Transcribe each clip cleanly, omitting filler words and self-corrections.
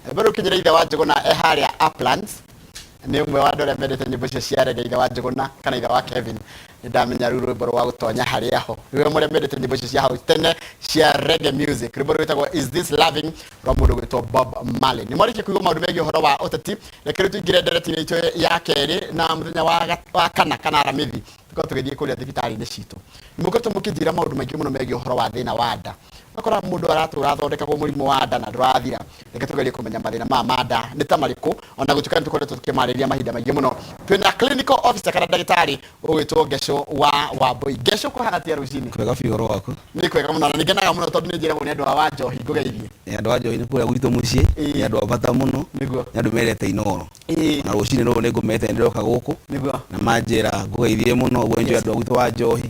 Rwĩmbo rũkinyĩre ithe wa Njũgũna e harĩa Uplands. Nĩ ũmwe wa andũ arĩa mendete nyĩmbo icio cia reggae, ithe wa Njũgũna kana ithe wa Kevin. Nĩ ndamenya rĩu rwĩmbo rwa gũtonya harĩa ho. Nĩwe ũmwe ũrĩa mendete nyĩmbo icio cia hau tene cia reggae music. Rwĩmbo rwĩtagwo Is This Loving rwa mũndũ gwĩtwo Bob Marley. Nĩ mwarĩkia kũigua maũndũ megiĩ ũhoro wa ũteti. Reke rĩu tũingĩre ndereti-inĩ itũ ya kerĩ na mũthenya wa kana kana Aramithi. Tũkorwo tũgĩthiĩ kũrĩa thibitarĩ-inĩ citũ. Nĩ mũkoretwo mũkĩnjĩra maũndũ maingĩ mũno megiĩ ũhoro wa thĩna wa nda. Ũgakora mũndũ aratũra athondekagwo mũrimũ wa nda na ndũrathira. Reke tũgerie kũmenya mathĩna maya ma nda nĩ ta marĩkũ, ona gũtuĩka nĩ tũkoretwo tũkĩmarĩrĩria mahinda maingĩ mũno. Twĩna clinical officer kana ndagĩtarĩ ũgwĩtwo Ngecũ wa Wambũi. Ngecũ, kũhana atĩa rũcinĩ? Kwega biũ, ũhoro waku? Nĩ kwega mũno na nĩ ngenaga mũno tondũ nĩ njĩragwo nĩ andũ a Wanjohi ngũgeithie. Nĩ andũ a Njohi, nĩ kũrĩa gwitũ mũciĩ. Nĩ andũ a bata mũno. Nĩ andũ mendete Inooro. Na rũcinĩ rũrũ nĩ ngũmete ndĩroka gũkũ na manjĩra ngũgeithie mũno, ũguo nĩnjũĩ andũ a gwitũ wa Njohi,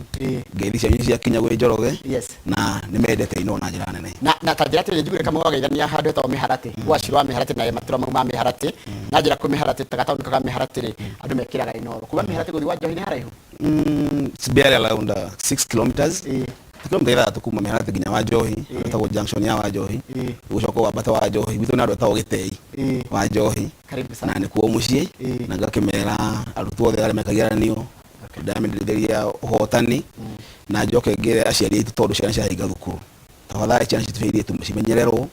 ngeithi cianyu ciakinya gwĩ Njoroge na nĩ mendete Inooro na njĩra nene. Na ta njĩra atĩrĩrĩ, njiguire kamwe wageithania handũ hetagwo Mĩharatĩ, gwa Shiro wa Mĩharatĩ na matũra mau ma Mĩharatĩ, na njĩra kwĩ Mĩharatĩ ta gataũni kau ka Mĩharatĩ rĩ, andũ mekĩraga Inooro. Kuma Mĩharatĩ gũthiĩ gwa Njohi nĩ haraihu? It's barely around 6 kilometers. Kilomita 6 kuma Mĩharatĩ nginya Wanjohi, ĩtagwo junction ya Wanjohi. Ũgũcoka wambate Wanjohi, gwitũ nĩ andũ etagwo Gĩtei Wanjohi. Karibu sana. Na nĩkuo mũciĩ. Na ngakĩmera arutwo othe arĩa mekagia igeranio ndamendereria ũhotani, na njoke ngĩre aciari aitũ, tondũ ciana ciahinga thukuru, tafadhali ciana citũ cia airĩtu cimenyererwo,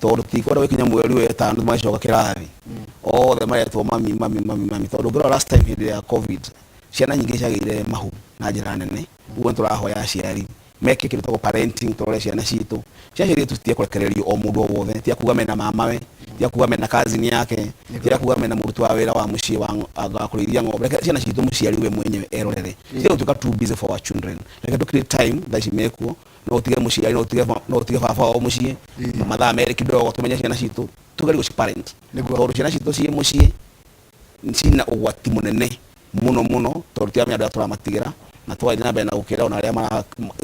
tondũ tikwenda gũkinya mweri ũyũ ĩtano magĩcoka kĩrathi othe maretwo mami, mami, mami, mami, tondũ ũngĩrora last time hĩndĩ ya COVID ciana nyingĩ ciagĩire mahu na njĩra nene. Ũguo nĩ tũrahoya aciari meke kĩndũ tagwo parenting, tũrore ciana citũ. Ciana cia airĩtu citige kũrekererio o mũndũ o wothe, tiga kuga mena mamawe, tiga kuga mena cousin yake, tiga kuga mena mũruti wa wĩra wa mũciĩ wa kũrĩithia ng'ombe. Reke ciana citũ mũciari we mwenyewe erorere, tiga gũtuĩka too busy for our children. Reke tũ create time thaa ici mekuo, no ũtige mũciari, no ũtige baba wao mũciĩ mathaa 2 kidogo, tũmenye ciana citũ, tũgerie gũci parent, tondũ ciana citũ ciĩ mũciĩ cina ũgwati mũnene mũno mũno, tondũ tiramenya andũ arĩa tũramatigĩra. Na tũgathiĩ na mbere na gũkĩra ona arĩa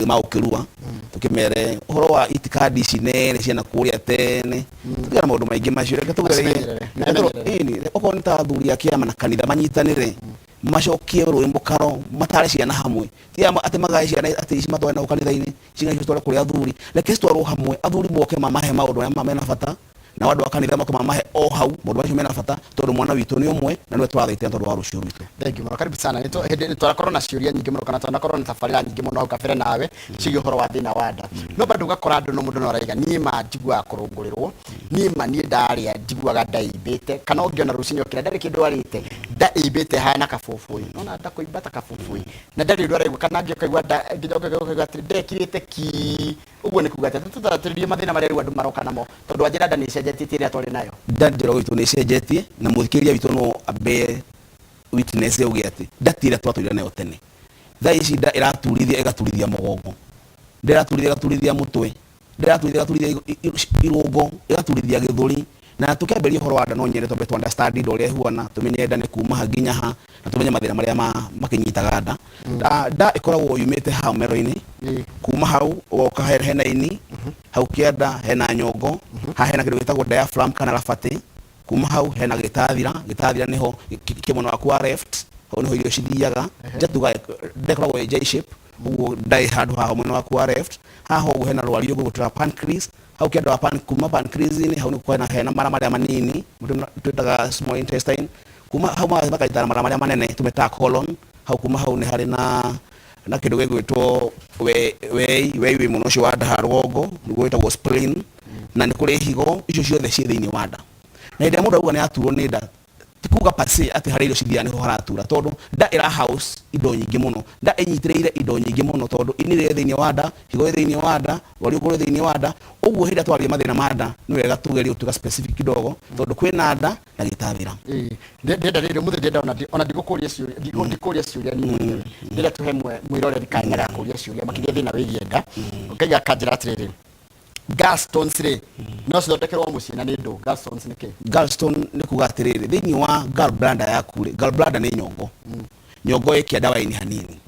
magũkĩrua, tũkĩmere ũhoro wa itikadi ici nene ciana kũrĩa tene, tũtigane maũndũ maingĩ macio. Reke tũgerie Macimenyerere, reke memenyerere. Ĩni, okorwo nĩ ta athuri a kĩama na kanitha manyitanĩre, macokie rũĩ mũkaro, matare ciana hamwe, ti atĩ magae ciana atĩ ici matware nao kanitha-inĩ, ciana icio citware kũrĩ athuri. Reke citwarwo hamwe, athuri moke mamahe maũndũ marĩa mena bata, nao andũ a kanitha moke mamahe o hau maũndũ macio mena bata, tondũ mwana witũ nĩ ũmwe na nĩwe tũrathaitĩra tondũ wa rũciũ rwitũ. Thank you mũno, karibu sana. Hĩndĩ twanakorwo na ciũria nyingĩ mũno kana twanakorwo na tabarĩra nyingĩ mũno hau kabere nawe ciĩgiĩ ũhoro wa thĩna wa nda, no bado ũgakora andũ no mũndũ no araiga, niĩ ma njiguaga kũrũngũrĩrwo, niĩ ma niĩ ndarĩa njiguaga nda ĩimbĩte, kana ũngĩona rũcinĩ okĩra ndarĩ kĩndũ arĩte, nda ĩimbĩte hana kabũbũĩ, nona nda kũimba ta kabũbũĩ na ndarĩ ũndũ araigua, kana angĩ ũkaigua nda nginya ũkaigua atĩ ndekirĩte ki ũguo. Nĩ kuga atĩ tũtatĩrĩrie mathĩna marĩa rĩu andũ maroka namo, tondũ wanjĩra nda nĩ ĩcenjetie, ti ĩrĩa twarĩ nayo. Nda njĩra witũ nĩ ĩcenjetie, na mũthikĩrĩria witũ no ambe witness auge atĩ nda ti ĩrĩa twatũire nayo tene. Thaa ici nda ĩraturithia, ĩgaturithia mũgongo, nda ĩraturithia, ĩgaturithia mũtwe, nda ĩraturithia, ĩgaturithia irũngo, ĩgaturithia gĩthũri. Na tũkĩambĩrĩria ũhoro wa nda, no nyende twambe tu understand nda ũrĩa ĩhuana, tũmenye nda nĩ kuma ha nginya ha, na tũmenye mathĩna marĩa makĩnyitaga nda. Nda ĩkoragwo yumĩte hau mero-inĩ, kuma hau ũgoka hena ini hau kĩanda, hena nyongo haha, hena kĩndũ gĩtagwo diaphragm kana rabatĩ. Kuma hau hena gĩtathira. Gĩtathira nĩho kĩ mwena waku wa left, hau nĩho irio cithiaga. Njatuga nda ĩkoragwo ĩ J shape, ũguo nda ĩ handũ haha mwena waku wa left haha ũguo hena rwariũngũ gwĩtwo pancreas hau kĩanda wa kuma pancreas-inĩ hau nĩkuo hena mara marĩa manini twĩtaga small intestine. Kuma hau makanyitana mara marĩa manene tũmetaga colon. Hau kuma hau nĩ harĩ na kĩndũ gĩgwĩtwo wei. Wei wĩ mwena ũcio wa nda haha rũgongo, nĩguo wĩtagwo spleen, na nĩ kũrĩ higo. Icio ciothe ciĩ thĩinĩ wa nda. Na hĩndĩ ĩrĩa mũndũ auga nĩ aturwo nĩ nda, ti kuga per se atĩ harĩa irio cithiaga nĩho haratura, tondũ nda ĩra house indo nyingĩ mũno, nda ĩnyitĩrĩire indo nyingĩ mũno, tondũ ini rĩrĩ thĩinĩ wa nda, higo ĩ thĩinĩ wa nda, rwariũngũ rwĩ thĩinĩ wa nda. Ũguo hĩndĩ ĩrĩa twaria mathĩna ma nda, nĩ wega tũgerie gũtuĩka specific kidogo, tondũ kwĩna nda na gĩtathira. Ĩĩ. Ndĩrenda rĩrĩ ũmũthĩ, ndĩrenda ona ndigũkũria ciũria, ndikũria ciũria niĩ mwenyewe, ndĩrenda tũhe mwĩroreri kanya ga kũria ciũria makĩria thĩna wĩgiĩ nda. Ũkaiga kanjĩra atĩrĩrĩ, gallstones rĩ, no cithondekerwo mũciĩ na nĩ ndũ? Gallstones nĩ kĩ? Gallstone nĩ kuga atĩrĩrĩ, thĩinĩ wa gallbladder yaku rĩ, gallbladder nĩ nyongo, nyongo ĩ kĩanda wa ini hanini,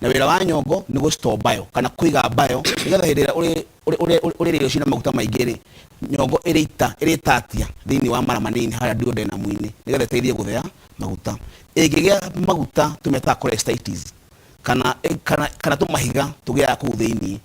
na wĩra wa nyongo nĩ gũ store bile kana kũiga bile, nĩgetha hĩndĩ ĩrĩa ũrĩ irio ciĩna maguta maingĩ rĩ, nyongo ĩrĩita ĩrĩtatia thĩinĩ wa mara manini harĩa duodenum-inĩ, nĩgetha ĩteithie gũthĩa maguta. Ĩngĩgĩa maguta tũmetaga cholecystitis, kana tũmahiga tũgĩaga kũu thĩinĩ.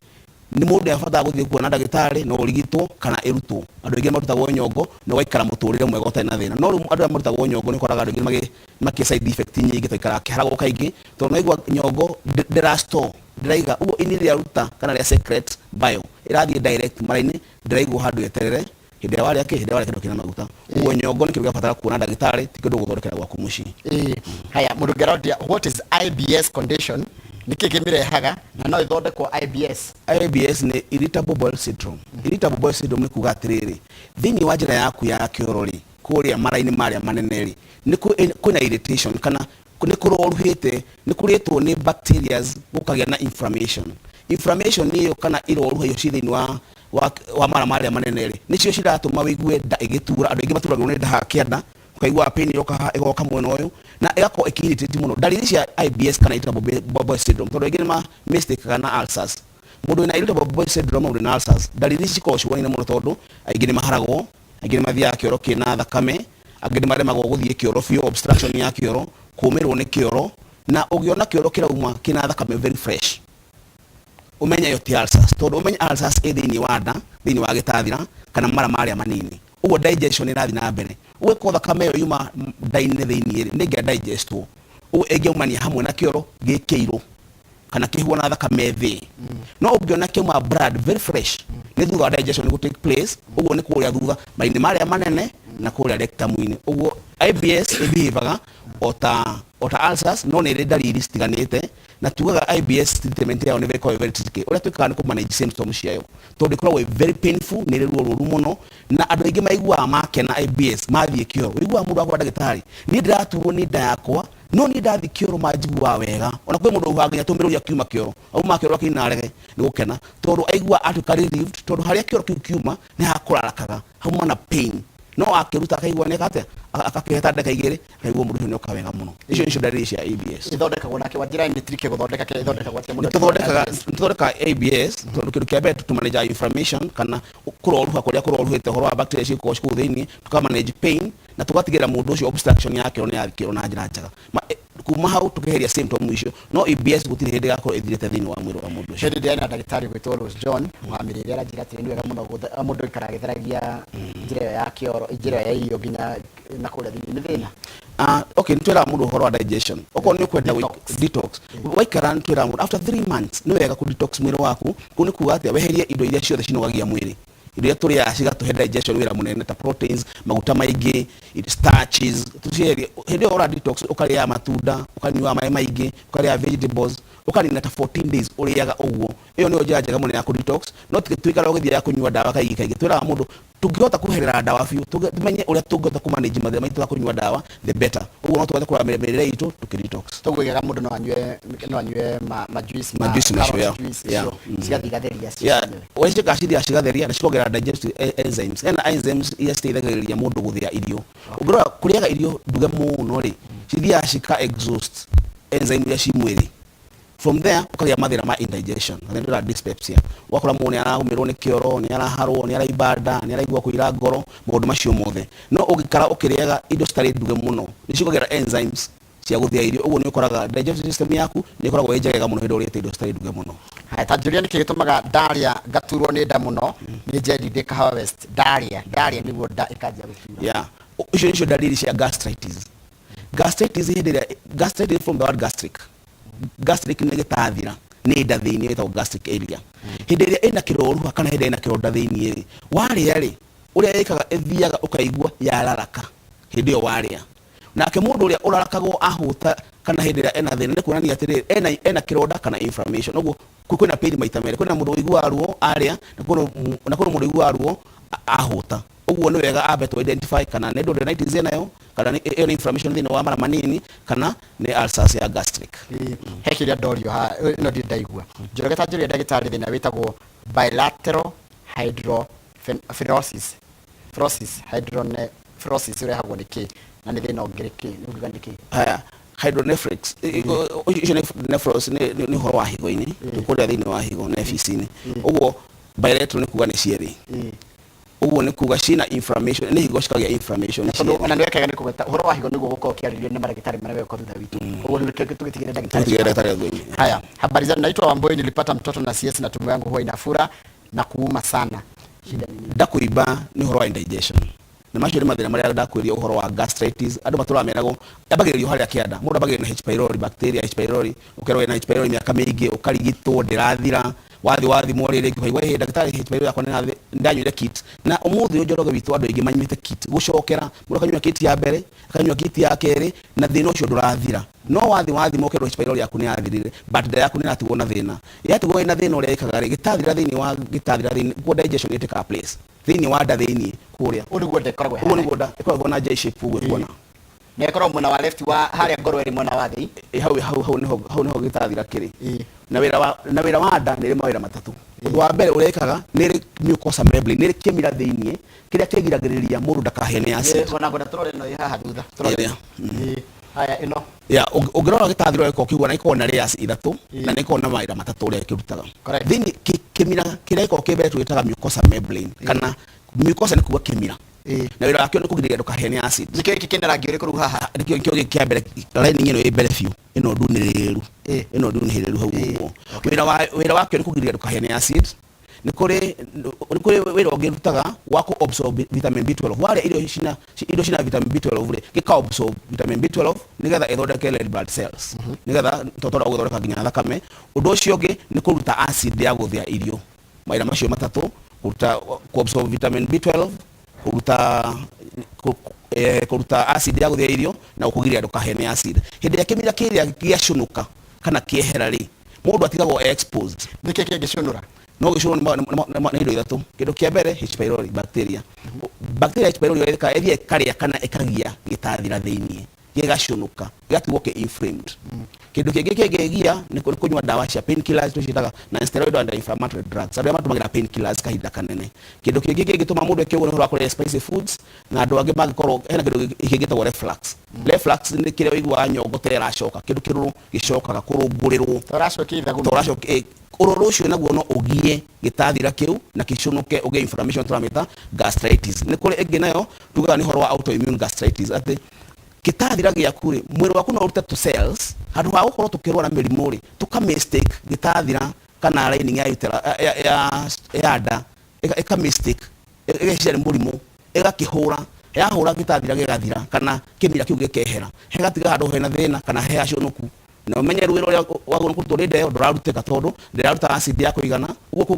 Nĩ mũndũ nĩ abataraga gũthiĩ kuona ndagĩtarĩ no ũrigitwo kana ĩrutwo. Andũ aingĩ marutagwo nyongo na ũgaikara mũtũrĩre mwega ũtarĩ na thĩna. No rĩu andũ arĩa marutagwo nyongo nĩ ũkoraga andũ aingĩ makĩ side effect nyingĩ ta ikaraga akĩharagwo kaingĩ tondũ nĩ waigua nyongo ndĩra store, ndĩraiga. Ũguo ini rĩaruta kana rĩa secrete bile ĩrathiĩ direct mara-inĩ, ndĩraigwo handũ yeterere hĩndĩ ĩrĩa warĩa kĩ? Hĩndĩ ĩrĩa warĩa kĩndũ kĩna maguta. Ũguo nyongo nĩ kĩndũ kĩrabatara kuona ndagĩtarĩ ti kĩndũ ũgũthondekera gwaku mũciĩ. Ĩĩ. Haya, mũndũ ũngĩ aroria, what is IBS condition? Nĩkĩ kĩmĩrehaga na no ĩthondekwo IBS? IBS nĩ irritable bowel syndrome. Irritable bowel syndrome nĩ kuga atĩrĩrĩ, thĩinĩ wa njĩra yaku ya kĩoro rĩ, kũrĩa mara-inĩ marĩa manene rĩ, nĩ kwĩna irritation kana nĩ kũroruhĩte, nĩ kũrĩtwo nĩ bacterias gũkagĩa na inflammation. Inflammation ĩyo kana iroruha icio ciĩ thĩinĩ wa mara marĩa manene rĩ, nĩcio ciratũma wĩigue nda ĩgĩtura. Andũ aingĩ maturagwo nĩ nda haha kĩanda, ũkaigua pain ĩroka haha ĩgoka mwena ũyũ, na ĩgakorwo ĩkĩ irritate mũno. Ndariri cia IBS kana irritable bowel syndrome, tondũ aingĩ nĩ ma mistake na ulcers. Mũndũ wĩna irritable bowel syndrome na mũndũ wĩna ulcers, ndariri cikoragwo cihanaine mũno tondũ aingĩ nĩ maharagwo, angĩ nĩ mathiaga kĩoro kĩna thakame, angĩ nĩ maremagwo gũthiĩ kĩoro biũ, obstruction ya kĩoro, kũmĩrwo nĩ kĩoro, na ũngĩona kĩoro kĩrauma kĩna thakame very fresh, ũmenye ĩyo ti ulcers, tondũ ũmenye ulcers ĩ thĩinĩ wa nda, thĩinĩ wa gĩtathira kana mara marĩa manini, ũguo digestion ĩrathiĩ na mbere. Ũguo ĩkorwo thakame ĩyo yuma nda-inĩ thĩinĩ rĩ, nĩ ĩngĩa digestwo, ũguo ĩngĩaumania hamwe na kĩoro gĩ kĩirũ kana kĩhuana thakame thĩ. No ũngĩona kĩauma blood very fresh, nĩ thutha wa digestion gũ take place, ũguo nĩ kũrĩa thutha mara-inĩ marĩa manene na kũrĩa rectum-inĩ. Ũguo IBS ĩbehavaga ota ulcers, no nĩ ĩrĩ ndariri citiganĩte, na tugaga IBS treatment yayo nĩ ĩkoragwo very tricky. Ũrĩa twĩkaga nĩ kũ manage symptoms ciayo, tondũ ĩkoragwo ĩ very painful, nĩ ĩrĩ ruo rũru mũno, na andũ aingĩ maiguaga makena IBS mathiĩ kĩoro. Ũiguaga mũndũ akwĩra ndagĩtarĩ, niĩ ndĩraturwo nĩ nda yakwa, no niĩ ndathiĩ kĩoro manjiguaga wega. Ona kwĩ mũndũ augaga nginya tũmĩrũri akiuma kĩoro, auma kĩoro akĩina arege nĩ gũkena, tondũ aigua atuĩka relieved, tondũ harĩa kĩoro kĩu kiuma nĩ hakũrarakaga, hauma na pain, no akĩruta akaigua nĩ atĩa, akakĩheta ndagĩka igĩrĩ akaigua mũndũ ũcio nĩ oka wega mũno. Icio nĩcio ndariri cia IBS. Ithondekagwo nake wa njĩra nĩ tricky gũthondeka kĩrĩa ithondekagwo atĩa mũndũ? Nĩtũthondekaga IBS tondũ kĩndũ kĩa mbere tũ manage inflammation kana kũroruha kũrĩa kũroruhĩte ũhoro wa bacteria cikorwo kũu thĩinĩ, tũka manage pain na tũgatigĩrĩra mũndũ ũcio obstruction ya kĩoro nĩ yathikĩrwo na njĩra njega. Kuma hau tũkeheria symptom icio, no IBS gũtirĩ hĩndĩ ĩgakorwo ĩthirĩte thĩinĩ wa mwĩrĩ wa mũndũ ũcio. Hĩndĩ ndĩrĩ na ndagĩtarĩ gwĩtwo Rose John wa mĩrĩre, aranjĩra atĩrĩ nĩ wega mũno mũndũ aikara agĩtheragia njĩra ĩyo ya kĩoro, njĩra ĩyo ya irio nginya na kũrĩa thĩinĩ nĩ thĩna. Ah, okay, nĩ twĩraga mũndũ ũhoro wa digestion. Okorwo nĩ ũkwenda Detox. Detox. Waikara nĩ twĩraga mũndũ after 3 months nĩ wega kũ detox mwĩrĩ waku. Kũu nĩ kuga atĩa? Weherie indo iria ciothe cinogagia mwĩrĩ, indo iria tũrĩaga cigatũhe digestion wĩra mũnene ta proteins, maguta maingĩ, starches, tũcieherie. Hĩndĩ ĩyo ũra detox, ũkarĩaga matunda, ũkanyuaga maĩ maingĩ, ũkarĩaga vegetables, ũkanina ta 14 days ũrĩaga ũguo. Ĩyo nĩyo njĩra njega mũno ya kũ detox. No tũikara ũgĩthiaga kũnyua ndawa kaingĩ kaingĩ. Twĩraga mũndũ tũngĩhota kweherera ndawa biũ, tũmenye ũrĩa tũngĩhota kũ manage mathĩna maitũ ta kũnyua ndawa, the better. Ũguo no tũhote kũrora mĩrĩre itũ tũkĩ detox. Toguo wega mũndũ no anyue ma juice, ma juice macio, carrot juice icio cigathiĩ igatheria cio cienyewe. Weciĩkaga cithiaga cigatheria na cikongerera digestive enzymes. Hena enzymes iria citeithagĩrĩria mũndũ gũthĩa irio. Ũngĩrora kũrĩaga irio nduge mũno rĩ, cithiaga cika exhaust enzyme iria ci mwĩrĩ. From there ũkagĩa mathĩna ma indigestion, mathĩna ndĩra dyspepsia, ũgakora mũndũ nĩ aragũmĩrwo nĩ kĩoro, nĩ araharwo, nĩ araimba nda, nĩ araigua kũira ngoro, maũndũ macio mothe. No ũngĩikara ũkĩrĩaga indo citarĩ nduge mũno, nĩ ciongagĩrĩra enzymes cia gũthĩa irio, ũguo nĩ ũkoraga digestive system yaku nĩ ĩkoragwo ĩ njegega mũno hĩndĩ ĩrĩa ũrĩte indo citarĩ nduge mũno. Haya, ta njũria nĩkĩ gĩtũmaga ndarĩa ngaturwo nĩ nda mũno? Nĩ Njendi ndĩ Kahawa West. Ndarĩa nĩguo nda ĩkanjia gũtura. Yeah, icio nĩcio ndariri cia gastritis. Gastritis, hĩndĩ ĩrĩa gastritis, from the word gastric, gastric nĩ gĩtathira, nĩ nda thĩinĩ ĩtagwo gastric area. Hĩndĩ ĩrĩa ĩna kĩroruha kana hĩndĩ ĩrĩa ĩna kĩronda thĩinĩ rĩ, warĩa rĩ, ũrĩa ĩkaga ĩthiaga ũkaigua yararaka hĩndĩ ĩyo warĩa. Nake mũndũ ũrĩa ũrarakagwo ahũta kana hĩndĩ ĩrĩa ena thĩna, nĩ kuonania atĩrĩrĩ, ena kĩronda kana inflammation. Ũguo kwĩna pain maita merĩ: kwĩna mũndũ ũiguaga ruo arĩa na kwĩna mũndũ ũiguaga ruo ahũta. Ũguo nĩ wega ambe to identify kana nĩ duodenitis enayo, kana ĩyo nĩ inflammation thĩinĩ wa mara manini, kana nĩ ulcers ya gastric. He kĩũria ndorio haha ĩno ndirĩ ndaigua. Njoroge, ta njũria ndagĩtarĩ thĩna wĩtagwo bilateral hydronephrosis, hydronephrosis ũrehagwo nĩ kĩ na nĩ thĩna ũngĩ kĩ nĩ ũngiuga nĩ kĩ? Haya, hydronephrics, icio nĩ nephros, nĩ ũhoro wa higo-inĩ, nĩ kũrĩa thĩinĩ wa higo, nephici-inĩ. Ũguo bilateral nĩ kuga nĩ cierĩ. Ũguo nĩ kuga ciĩna inflammation, nĩ higo cikagĩa inflammation. Tondũ Ciene. ona nĩ wekega nĩ kũgweta ũhoro wa higo nĩguo gũkorwo ũkĩarĩrio nĩ maragĩtarĩ marĩa megũka thutha witũ. Ũguo rĩu reke tũgĩtigĩre ndagĩtarĩ. Tũtigĩre ndagĩtarĩ thutha-inĩ. Haya, habari zenu, naitwa Wambui, nilipata mtoto na CS na tumbo yangu huwa inafura na kuuma sana. Shida ni nini? Nda kũimba nĩ ũhoro wa indigestion, na macio nĩ mathĩna marĩa ndakwĩria ũhoro wa gastritis. Andũ matũraga meragwo yambagĩrĩrio harĩa kĩanda, mũndũ ambagĩrĩrio na H pylori, bacteria H pylori, ũkerwo wĩna H pylori mĩaka mĩingĩ, ũkarigitwo ndĩrathira, wathiĩ wathimwo rĩrĩ rĩngĩ ũkaigua, "Ĩ ndagĩtarĩ, H pylori yakwa nĩ ndanyuire kit." Na ũmũthĩ ũyũ, Njoroge witũ, andũ aingĩ manyuĩte kit gũcokera, mũndũ akanyua kit ya mbere, akanyua kit ya kerĩ, na thĩna ũcio ndũrathira. No wathiĩ wathimwo ũkerwo H pylori yaku nĩ yathirire, but nda yaku nĩ ĩratigwo na thĩna. Yatigwo ĩna thĩna, ũrĩa ĩkaga rĩ, gĩtathira thĩinĩ wa gĩtathira thĩinĩ kuo, digestion ĩtĩkaga place thĩinĩ wa nda thĩinĩ kũrĩa. Ũũ nĩguo nda ĩkoragwo Ũguo ĩhana. Nĩguo nda ĩkoragwo na J shape ũguo ĩkuona. Na ĩkoragwo mwena wa left wa harĩa ngoro ĩrĩ mwena wa thĩ. Ĩ, hau nĩho gĩtathira kĩrĩ. Na wĩra wa nda nĩ ĩrĩ mawĩra matatũ. Ũndũ wa mbere ũrĩa ĩkaga, nĩ ĩrĩ mucosa membrane, nĩ ĩrĩ kĩmira thĩinĩ kĩrĩa kĩgiragĩrĩria mũndũ ndakahĩe nĩ acid. Ona ngwenda tũrore ĩno ĩ haha thutha. Tũrore. Ĩrĩa? Haya, ĩno. Ya, ũngĩrora gĩtathira gĩkoragwo kĩhuana gĩkoragwo na layers ithatũ, na nĩ ĩkoragwo na mawĩra matatũ ũrĩa kĩrutaga. Thĩinĩ kĩmira kĩrĩa gĩkoragwo kĩ mbere tũgĩtaga mucosa membrane, kana mucosa nĩ kuga kĩmira, na wĩra wakĩo nĩ kũgirĩrĩria ndũkahĩe nĩ acid. Nĩkĩo gĩkĩ kĩna rangi ũrĩkũ rĩu haha? Nĩkĩo gĩkĩ kĩa mbere, lining ĩno ĩ mbere biũ, ĩno ndunĩrĩru. Ĩno ndunĩrĩru hau ũguo. Wĩra wakĩo nĩ kũgirĩrĩria ndũkahĩe nĩ acid. Nĩ kũrĩ wĩra ũngĩ ĩrutaga wa kũ absorb vitamin B12. Warĩa irio cina vitamin B12 rĩ, gĩka absorb vitamin B12 nĩgetha ĩthondeke red blood cells, nĩgetha tũtwara gũthondeka nginya thakame. Ũndũ ũcio ũngĩ nĩ kũruta acid ya gũthĩa irio. Mawĩra macio matatũ, kũruta, kũ absorb vitamin B12, kũruta acid ya gũthĩa irio, na gũkũgiria ndũkahĩe nĩ acid. Hĩndĩ ĩrĩa kĩmira kĩrĩa gĩacũnũka kana kĩehera rĩ, mũndũ atigagwo exposed. Nĩkĩ kĩngĩcũnũra? No gĩcũnwo nĩ indo ithatũ. Kĩndũ kĩa mbere, H pylori bacteria. Bacteria H pylori ĩrĩa ĩthiĩ ĩkarĩa kana ĩkagia gĩtathira thĩinĩ, gĩgacũnũka, gĩgatigwo kĩ inflamed. Kĩndũ kĩngĩ kĩngĩgia nĩ kũnyua ndawa cia painkillers, tũciĩtaga non steroidal anti inflammatory drugs, andũ arĩa matũmagĩra painkillers kahinda kanene. Kĩndũ kĩngĩ kĩngĩtũma mũndũ eke ũguo nĩ ũhoro wa kũrĩa spicy foods, na andũ angĩ mangĩkorwo hena kĩndũ kĩngĩ gĩtagwo reflux. Reflux nĩ kĩrĩa ũiguaga nyongo ta ĩracoka, kĩndũ kĩrũrũ gĩcokaga kũrũngũrĩrwo. Tũracokia ithagu. Tũracokia ũrũrũ ũcio, naguo no ũgie gĩtathira kĩu na kĩcũnũke, ũgĩe inflammation, tũramĩta gastritis. Nĩ kũrĩ ĩngĩ nayo tugaga nĩ ũhoro wa autoimmune gastritis, atĩ gĩtathira gĩaku rĩ, mwĩrĩ waku no ũrute tũ cells handũ ha gũkorwo tũkĩrwara mĩrimũ rĩ, tũka mistake gĩtathira kana lining ya uterus, ya nda, ĩka mistake, ĩgeciria nĩ mũrimũ, ĩgakĩhũra. Yahũra gĩtathira gĩgathira kana kĩmira kĩu gĩkehera, hegatiga handũ hena thĩna kana he hacũnũku. Na ũmenye rĩu wĩra ũrĩa wagĩrĩirwo kũrutwo nĩ nda ĩyo ndũrarutĩka, tondũ ndĩraruta acid ya kũigana. Ũguo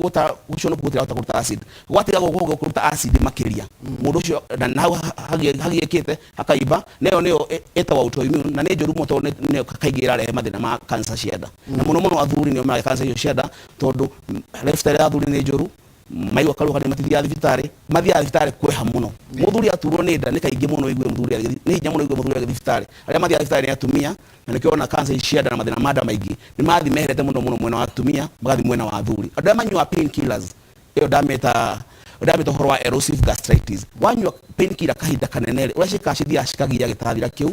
gũcũnũku gũtirahota kũruta acid, gwatiga gũkũ kũruta acid makĩria, mũndũ ũcio na hau hagiĩkĩte hakaimba. Nayo nĩyo ĩtagwo autoimmune, na nĩ njũru mũno, tondũ nĩyo kaingĩ ĩrarehe mathĩna ma cancer cia nda, na mũno mũno athuri nĩo maragĩa cancer icio cia nda, tondũ lifestyle ya athuri nĩ njũru. Maigua karuo kanini matithiaga thibitarĩ, mathiaga thibitarĩ kweha mũno. Mũthuri aturwo nĩ nda nĩ kaingĩ mũno ũigue mũthuri agĩthiĩ, nĩ hinya mũno ũigue mũthuri agĩthiĩ thibitarĩ. Arĩa mathiaga thibitarĩ nĩ atumia, na nĩkĩo ona cancer ici cia nda na mathĩna ma nda maingĩ nĩ mathiĩ meherete mũno mũno mwena wa atumia, magathiĩ mwena wa athuri, andũ arĩa manyuaga painkillers. Ĩyo ndamĩta ũhoro wa erosive gastritis. Wanyua painkiller kahinda kanene rĩ, ũrĩa ciĩkaga, cithiaga cikagia gĩtathira kĩu,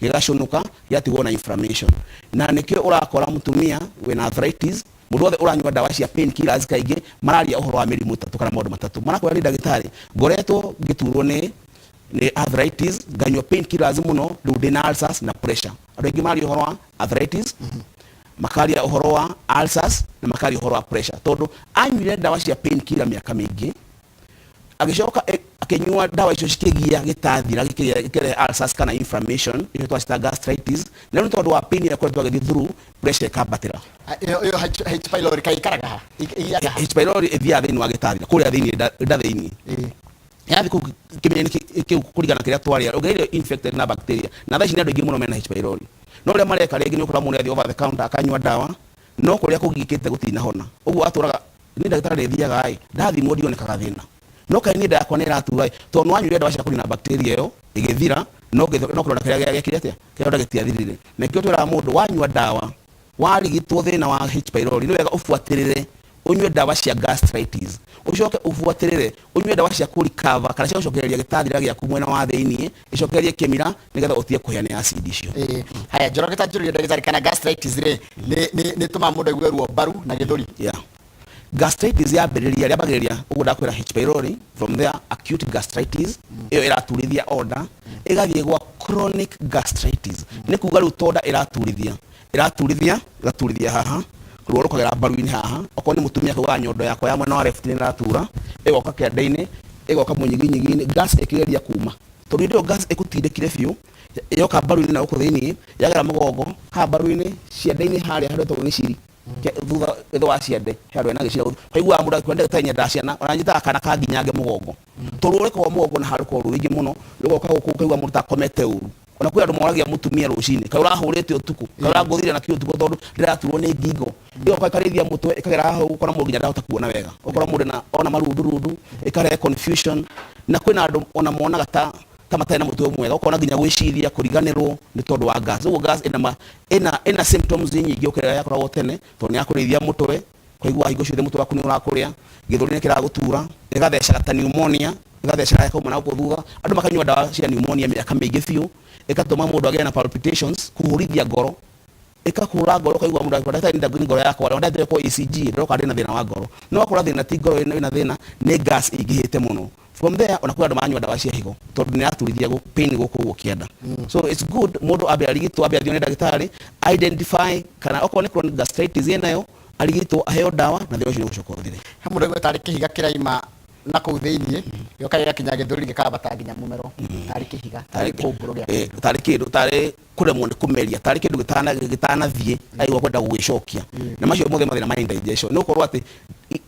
gĩgacũnũka, gĩgatigwo na inflammation. Na nĩkĩo ũrakora mũtumia wĩna arthritis, mũndũ wothe ũranyua ndawa cia painkillers, kaingĩ mararia ũhoro wa mĩrimũ ĩtatũ kana maũndũ matatũ. Marakwĩra, "Nĩ ndagĩtarĩ, ngoretwo ngĩturwo nĩ arthritis, nganyua painkillers mũno, rĩu ndĩna ulcers na pressure." Andũ aingĩ mararia ũhoro wa arthritis, makaria ũhoro wa ulcers, na makaria ũhoro wa pressure, tondũ anyuire ndawa cia painkiller mĩaka mĩingĩ, agĩcoka akĩnyua ndawa icio cikĩgia gĩtathira, gĩkĩrehe ulcers kana inflammation, icio twacita gastritis. Na rĩu tondũ wa pain ĩrĩa akoretwo agĩthiĩ through, pressure ĩkambatĩra. Ĩyo H pylori kaikaraga ha? Ĩgĩaga ha? H pylori ĩthiaga thĩinĩ wa gĩtathira kũrĩa thĩinĩ, nda thĩinĩ. Yathi kũu kĩmira-inĩ kĩu, kũringana na kĩrĩa twarĩa, ũngĩrĩa infected na bacteria. Na thaa ici nĩ andũ aingĩ mũno mena H pylori. No ũrĩa mareka rĩngĩ nĩ ũkora mũndũ athiĩ over the counter akanyua ndawa, no kũrĩa kũgikĩte gũtinahona. Ũguo atũraga, "Nĩ ndagĩtarĩ thiaga ĩ, ndathimwo ndionekaga thĩna, no kaĩ nĩ nda yakwa nĩ ĩratura ĩ?" Tondũ nĩ wanyuire ndawa cia kũnina bacteria ĩyo ĩgĩthira, no kĩronda kĩrĩa gĩekire atĩa, kĩronda gĩtiathirire. Na nĩkĩo twĩraga mũndũ, wanyua ndawa, warigitwo thĩna wa H pylori, nĩ wega ũbuatĩrĩre ũnyue ndawa cia gastritis, ũcoke ũbuatĩrĩre ũnyue ndawa cia kũrikava kana cia gũcokereria gĩtathira gĩaku mwena wa thĩiniĩ, ĩcokererie kĩmira, nĩgetha ũtige kũhĩa nĩ acid icio. Haya, Njoroge, ta njũrĩrie ndagĩtarĩ, kana gastritis rĩ, nĩ tũmaga mũndũ aigue ruo mbaru na gĩthũri? Yeah. Gastritis yambĩrĩria, rĩambagĩrĩria ũguo ndakwĩra H pylori, from there acute gastritis ĩyo ĩraturithia onda, ĩgathiĩ gwa chronic gastritis, nĩ kuga rĩu tonda ĩraturithia, ĩraturithia, ĩgaturithia haha, ruo rũkagera mbaru-inĩ haha. Okorwo nĩ mũtumia, akaugaga nyondo yakwa ya mwena wa left nĩ ĩratura, ĩgoka kĩande-inĩ, ĩgoka mũnyiginyigi-inĩ, gas ĩkĩgeria kuma, tondũ hĩndĩ ĩyo gas ĩkũtindĩkire biũ, yoka mbaru-inĩ na gũkũ thĩinĩ, yagera mũgongo haha mbaru-inĩ, ciande-inĩ harĩa handũ hetagwo gĩciri, thutha thĩ wa ciande he handũ hena gĩciri, ũkaiguaga mũndũ akiuga ndagĩtarĩ nyendaga ciana, ona nyitaga kana kanginyange mũgongo, tondũ ruo rũkoragwo mũgongo na handũ rũkoragwo rwĩ rũingĩ mũno, rũgoka gũkũ ũkaigua mũndũ ta akomete ũru. Ona kwĩ andũ moragia mũtumia rũcinĩ, kaĩ ũrahũrĩte ũtukũ, kaĩ ũrangũthire na kĩ ũtukũ, tondũ ndĩraturwo nĩ ngingo. Ĩgoka ĩkarĩithia mũtwe, ĩkagera haha ũguo, ũkona mũndũ nginya ndahota kuona wega, ũkora mũndũ ena ona marundurundu, ĩkarehe confusion. Na kwĩna andũ ona monaga ta matarĩ na mũtwe mwega, ũkona nginya gwĩciria, kũriganĩrwo, nĩ tondũ wa gas. Ũguo gas ĩna ma ĩna ĩna symptoms nyingĩ gũkĩra ĩrĩa yakoragwo tene, tondũ nĩ yakũrĩithia mũtwe, ũkaigua hingo ciothe mũtwe waku nĩ ũrakũrĩa, gĩthũri nĩ kĩragũtura, ĩgathecaga ta pneumonia, ĩgathecaga ĩkauma na gũkũ thutha. Andũ makanyua ndawa cia pneumonia mĩaka mĩingĩ biũ, ĩgatũma mũndũ agĩe na palpitations, kũhũrithia ngoro, ĩkakũhũra ngoro, ũkaigua mũndũ akiuga ndagĩtarĩ nĩ ngoro yakwa, na ndagĩtarĩ ECG ndĩroka ndĩna thĩna wa ngoro. No wakora thĩna ti ngoro ĩna thĩna, nĩ gas ĩingĩhĩte mũno. From there ona kwĩ andũ maranyua ndawa cia higo tondũ nĩ ĩraturithia pain gũkũ ũguo kĩanda. So it's good mũndũ ambe arigitwo, ambe athiĩ one ndagĩtarĩ, identify kana okorwo nĩ chronic gastritis ĩnayo, arigitwo, aheo ndawa na thĩna ũcio nĩ ũgũcoka ũthire. He mũndũ aigua tarĩ kĩhiga kĩraima na kũu thĩiniĩ, gĩoka gĩgakinya gĩthũri, gĩkambata nginya mũmero, tarĩ kĩhiga, tarĩ kũmbũrũ gĩa kĩndũ. Tarĩ kĩndũ, tarĩ kũremwo nĩ kũmeria, tarĩ kĩndũ gĩtanathiĩ, aigua kwenda gũgĩcokia. Na macio mothe mathĩna ma indigestion, nĩ gũkorwo atĩ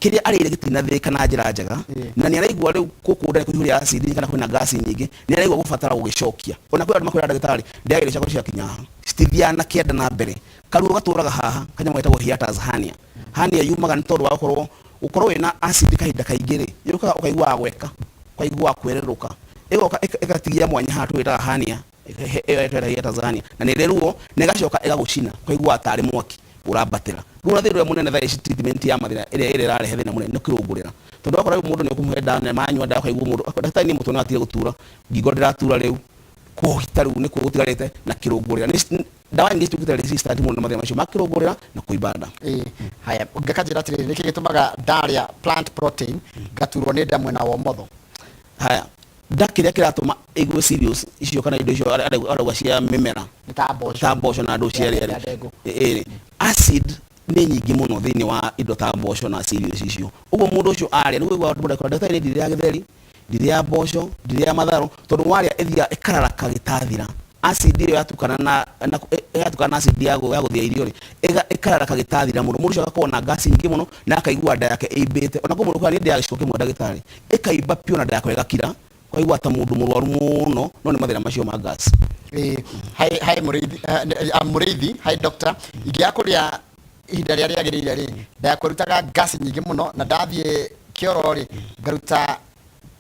kĩrĩa arĩire gĩtinathĩĩka na njĩra njega, na nĩ araigua rĩu gũkũ nda nĩ kũihũria acid kana kwĩna gas nyingĩ, nĩ araigua gũbatara gũgĩcokia. Ona kwĩ andũ makwĩra ndagĩtarĩ, ndĩaga irio ciakwa ciakinya haha, citithiaga na kĩanda na mbere, karuo gatũraga haha, kanyamũ getagwo hiatus hernia. Hernia yumaga nĩ tondũ wa gũkorwo wĩna acid kahinda kaingĩ rĩ, yũkaga ũkaiguaga gweka, ũkaiguaga kwererũka, ĩgoka ĩgatigia mwanya haha tũwĩtaga hernia, ĩyo twĩtaga hiatus hernia, na nĩ ĩrĩ ruo, na ĩgacoka ĩgagũcina, ũkaiguaga tarĩ mwaki ũrambatĩra. Rĩu ona thĩna ũrĩa mũnene thaa ici, treatment ya mathĩna ĩrĩa ĩrarehe thĩna mũnene nĩ kĩrũngũrĩra, tondũ wakora rĩu mũndũ nĩ ũkũmũhe ndawa na manyua ndawa, ũkaigua mũndũ, ndagĩtarĩ niĩ mũtwe nĩ watigire gũtura, ngingo ndĩratura rĩu, kũhita rĩu nĩkuo gũtigarĩte na kĩrũngũrĩra. Ndawa nyingĩ cituĩkĩte resistant mũno na mathĩna macio ma kĩrũngũrĩra na kũimba nda. Ĩĩ, haya, ũngĩkanjĩra atĩrĩrĩ, nĩkĩ gĩtũmaga ndarĩa plant protein ngaturwo nĩ nda mwena wa ũmotho? Haya, nda kĩrĩa kĩratũma ĩgue cereals icio kana indo icio arauga cia mĩmera, Nĩ ta mboco. Ta mboco na andũ cia rĩa ndengũ. Ĩĩ, acid nĩ nyingĩ mũno thĩinĩ wa indo ta mboco na cereals icio. Ũguo mũndũ ũcio arĩa nĩ kũigua mũndũ akĩra ndagĩtarĩ, ndirĩaga gĩtheri, ndirĩaga mboco, ndirĩaga matharũ, tondũ warĩa ĩthiaga ĩkararaka gĩtathira. Acid ĩyo yatukana na acid ya gũthĩa irio rĩ, ĩkararaka gĩtathira mũno. Mũndũ ũcio agakorwo na gas nyingĩ mũno na akaigua nda yake ĩimbĩte. Ona kwĩ mũndũ ũkaga niĩ ndĩaga gĩciko kĩmwe ndagĩtarĩ, ĩkaimba piũ na nda yakwa ĩgakira, ũkaigua ta mũndũ mũrwaru mũno, no nĩ mathĩna macio ma gas. Ĩĩ, hi Mũrĩithi, Mũrĩithi, hi doctor, ingĩaga kũrĩa ihinda rĩrĩa rĩagĩrĩire rĩ, nda yakwa ĩrutaga gas nyingĩ mũno, na ndathiĩ kĩoro rĩ, ngaruta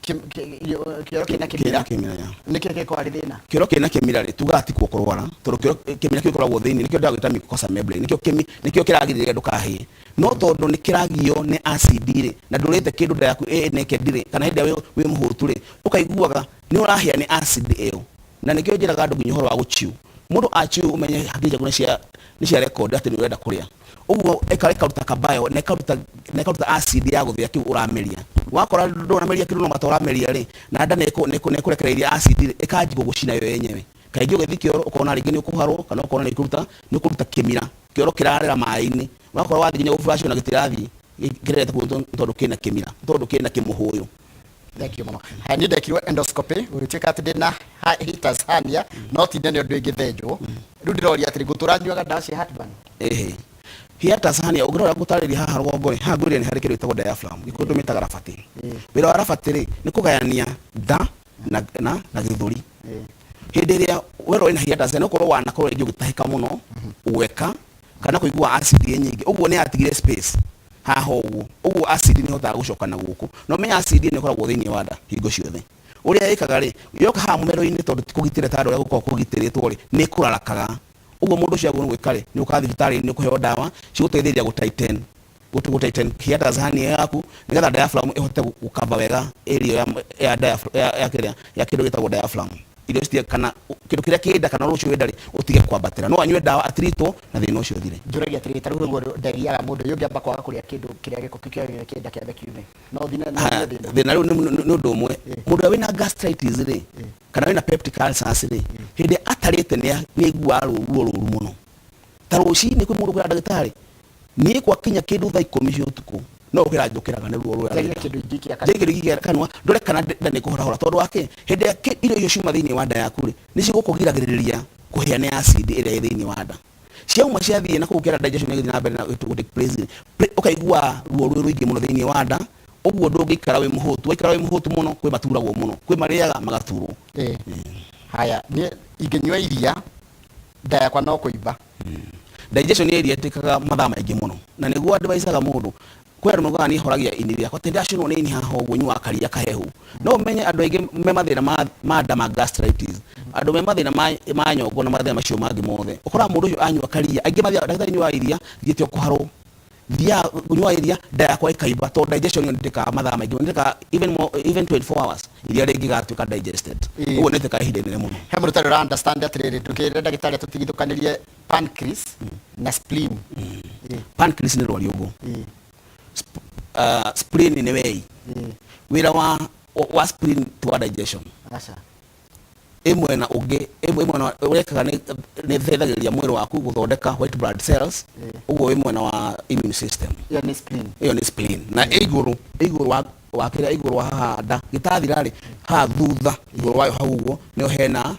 kĩoro kĩna kĩmira. Kĩna kĩmira, ya. Nĩkĩ gĩkoragwo arĩ thĩna? Kĩoro kĩna kĩmira rĩ, tugaga ti kuo kũrwara, tondũ kĩoro kĩmira kĩu gĩkoragwo thĩinĩ nĩkĩo ndĩragwĩta mucosa membrane, nĩkĩo kĩragirĩrĩria ndũkahĩe, no tondũ nĩ kĩragio nĩ acid rĩ, na ndũrĩte kĩndũ nda yaku ĩ naked rĩ, kana hĩndĩ ĩrĩa wĩ mũhũtu rĩ, ũkaiguaga nĩ ũrahĩa nĩ acid ĩyo. Na nĩkĩo njĩraga andũ nginya ũhoro wa gũchiu. Mũndũ achiu, ũmenye hakiri ciaku nĩ cia record atĩ nĩ ũrenda kũrĩa. Ũguo ĩkaruta kabayo na ĩkaruta acid ya gũthĩa kĩu ũrameria. Wakora ndũrameria kĩndũ no mata ũrameria rĩ, na nda nĩ ĩkũrekereiria acid rĩ, ĩkanjia gũgũcina yo yenyewe. Kaingĩ ũgĩthiĩ kĩoro ũkona rĩngĩ nĩ ũkũharwo kana ũkona nĩ ũkũruta kĩmira, kĩoro kĩrarera maĩ-inĩ. Wakora wathiĩ nginya gũflush ona gĩtirathiĩ, kĩrerete kũu tondũ kĩna kĩmira, tondũ kĩna kĩmũhũyũ. Thank you mũno. Haya, niĩ ndekirwo endoscopy gũgĩtuĩka atĩ ndĩna hiatus hernia, no ti nene ũndũ ĩngĩthĩnjwo. Rĩu ndĩroria atĩrĩ, ngũtũra nyuaga ndawa cia heartburn? Ĩhĩ, hiatus hernia ũngĩrora gũtarĩria haha rũgongo rĩ, haha ngwĩrire nĩ harĩ kĩndũ gĩtagwo diaphragm, gĩkũyũ tũmĩtaga rabati. Wĩra wa rabati rĩ, nĩ kũgayania nda na gĩthũri. Hĩndĩ ĩrĩa werwo wĩna hiatus hernia, ũkorwo wanakorwo rĩngĩ ũgĩtahĩka mũno, gweka kana kũigua acid ĩ nyingĩ, ũguo nĩ yatigire space haha ũguo, ũguo acid nĩ ĩhotaga gũcoka na gũkũ. Na ũmenye acid nĩ ĩkoragwo thĩinĩ wa nda hingo ciothe. Ũrĩa ĩkaga rĩ, yoka haha mũmero-inĩ, tondũ ti kũgitĩre ta ũrĩa gũkoragwo kũgitĩrĩtwo rĩ, nĩ ĩkũrarakaga. Ũguo mũndũ ũcio agĩrĩirwo nĩ gwĩka rĩ, nĩ ũka thibitarĩ, nĩ ũkũheo ndawa cigũteithĩrĩria gũ tighten hiatus hernia yaku, nĩgetha diaphragm ĩhote gũkava wega area ya kĩrĩa ya kĩndũ gĩtagwo diaphragm. Irio citige kana kĩndũ kĩrĩa kĩ nda kana rũciũ wĩ nda rĩ, ũtige kwambatĩra. No anyue ndawa atiritwo na thĩna ũcio ũthire. Njũragia atĩrĩrĩ, ta rĩu ũguo ndariaga mũndũ ũyũ ũngĩamba kwaga kũrĩa kĩndũ kĩrĩa gĩko kĩu kĩagĩrĩire kĩnda kĩambe kiume, no ũthiĩ na no Haya, ũthiĩ na thĩna? Thĩna rĩu nĩ ũndũ ũmwe. Mũndũ ũrĩa wĩna gastritis rĩ, kana wĩna peptic ulcers rĩ, hĩndĩ ĩrĩa atarĩte nĩ aiguaga ruo rũru mũno. Ta rũcinĩ kwĩ mũndũ ũkwĩra ndagĩtarĩ, niĩ gwakinya kĩndũ thaa 10 cia ũtukũ no ũkĩra njũkĩraga nĩ ruo rũrĩa. Njarie kĩndũ ingĩikia kanua. Njarie kĩndũ ingĩikia kanua ndore kana nda nĩ kũhorahora, tondũ wa kĩ? Hĩndĩ ĩrĩa irio icio ciuma thĩinĩ wa nda yaku rĩ, nĩ cigũkũgiragĩrĩria kũhĩa nĩ acid ĩrĩa ĩ thĩinĩ wa nda. Ciauma ciathiĩ na kũu kĩara, digestion ĩgĩthiĩ na mbere na gũ take place rĩ, ũkaigua ruo rwĩ rũingĩ mũno thĩinĩ wa nda. Ũguo ndũngĩikara wĩ mũhũtu. Waikara wĩ mũhũtu mũno, kwĩ maturagwo mũno, kwĩ marĩaga magaturwo. Haya, niĩ ingĩnyua iria nda yakwa no kũimba. Digestion ya iria ĩtĩkaga mathaa maingĩ mũno, na nĩguo advisaga mũndũ. Kwĩ andũ maugaga niĩ horagia ini rĩakwa atĩ ndacinwo nĩ ini haha ũguo, nyuaga karia kahehu. No ũmenye andũ aingĩ me mathĩna ma nda, ma gastritis, andũ me mathĩna ma nyongo na mathĩna macio mangĩ mothe, ũkoraga mũndũ ũcio anyua karia. Aingĩ mathiaga, ndagĩtarĩ, nyuaga iria thiĩte o kũharwo, thiaga kũnyua iria nda yakwa ĩkaimba, tondũ digestion ĩyo nĩtĩkaga mathaa maingĩ mũno, nĩtĩkaga even more, even 24 hours iria rĩngĩgatuĩka digested. Ũguo nĩtĩkaga ihinda inene mũno. He mũndũ ũtarĩ ũra understand atĩrĩrĩ, ndũkĩre ndagĩtarĩ atũtigithũkanĩrie pancreas na spleen. Pancreas nĩ rwariũngũ. Spleen nĩ wei. Wĩra wa spleen ti wa digestion. Aca. Ĩ mwena ũngĩ, ĩ mwena ũrĩa ĩkaga nĩ ĩteithagĩrĩria mwĩrĩ waku gũthondeka white blood cells. Ũguo wĩ mwena wa immune system. Ĩyo nĩ spleen. Ĩyo nĩ spleen. Na ĩ igũrũ wa kĩrĩa, igũrũ wa haha nda gĩtathira rĩ, haha thutha igũrũ wayo hau ũguo nĩho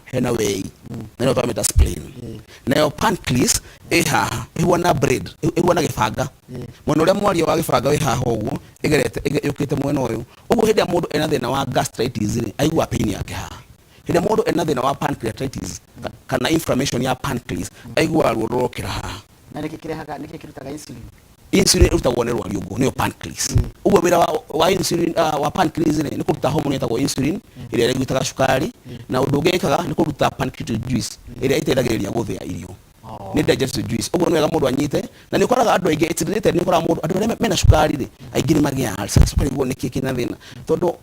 hena wei, na nĩyo twamĩta spleen. Nayo pancreas ĩ haha, ĩhuana blade, ĩhuana gĩbanga. Mwena ũrĩa mwaria wa gĩbanga wĩ haha ũguo, ĩgerete yũkĩte mwena ũyũ ũguo. Hĩndĩ ĩrĩa mũndũ ena thĩna wa gastritis rĩ, aiguaga pain yake haha. Hĩndĩ ĩrĩa mũndũ ena thĩna wa pancreatitis kana inflammation ya pancreas, aiguaga ruo rũrokĩra haha. Na nĩkĩ kĩrehaga, nĩkĩ kĩrutaga insulin? Insulin ĩrutagwo nĩ rwariũngũ, nĩyo pancreas. Ũguo wĩra wa insulin, wa pancreas rĩ, nĩ kũruta hormone ĩtagwo insulin ĩrĩa ĩrutaga cukari. Na ũndũ ũngĩ ĩkaga nĩ kũruta pancreatic juice ĩrĩa ĩteithagĩrĩria gũthĩa irio, nĩ digestive juice. Ũguo nĩ wega mũndũ anyite. Na nĩ ũkoraga andũ aingĩ, it's related, nĩ ũkoraga mũndũ, andũ arĩa mena cukari rĩ, aingĩ nĩ magĩaga ulcers. Ũkarigwo nĩkĩ kĩna thĩna, tondũ